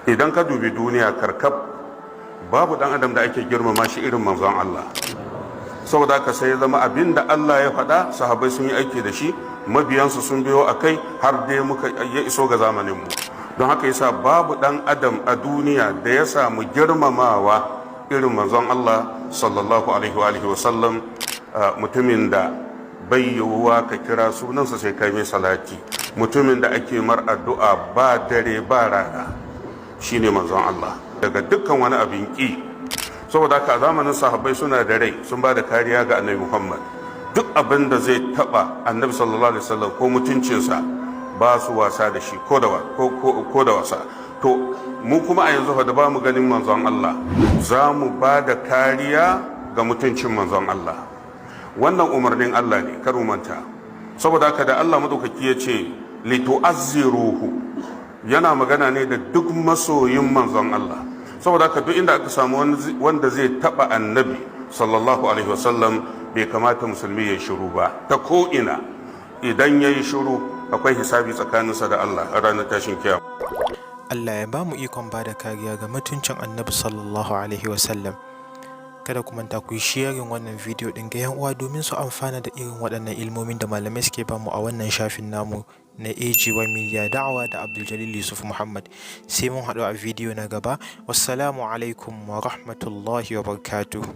Idan ka dubi duniya karkab, babu dan adam da ake girmama shi irin manzon Allah. Saboda haka sai ya zama abin da Allah ya faɗa, sahabbai sun yi aiki da shi, mabiyansu sun biyo a kai, har dai muka ya iso ga zamaninmu. Don haka yasa babu dan adam a duniya da ya samu girmamawa irin manzon Allah sallallahu alaihi wa alihi wa sallam, mutumin da bai yiwuwa ka kira sunansa sai kai mai salati, mutumin da ake mar addu'a ba dare ba rana, shine manzon Allah daga dukkan wani abin ki. Saboda haka a zamanin sahabbai suna da rai, sun ba da kariya ga Annabi Muhammad. Duk abin da zai taba Annabi sallallahu alaihi wasallam ko mutuncinsa, ba su wasa da shi ko da wasa. To mu kuma a yanzu fa da ba mu ganin manzon Allah, za mu ba da kariya ga mutuncin manzon Allah. Wannan umarnin Allah ne, kar mu manta. Saboda haka da Allah madaukaki ya ce litu'azziruhu, yana magana ne da duk masoyin manzon Allah. Saboda haka duk inda aka samu wanda zai taba Annabi sallallahu alaihi wasallam, bai kamata musulmi ya shiru ba ta ko ina. Idan ya yi shiru, akwai hisabi tsakaninsa da Allah a ranar tashin kiyama. Allah ya ba mu ikon ba da kariya ga mutuncin Annabi sallallahu alaihi wasallam. Kada ku manta ku yi sharing wannan bidiyo ɗin ga 'yan uwa domin su amfana da irin waɗannan ilmomin da malamai suke bamu a wannan shafin namu na AGY Media Da'awa da Abdul Yusuf Muhammad. Sai mun haɗu a bidiyo na gaba. Wassalamu alaikum wa rahmatullahi wa barakatuh.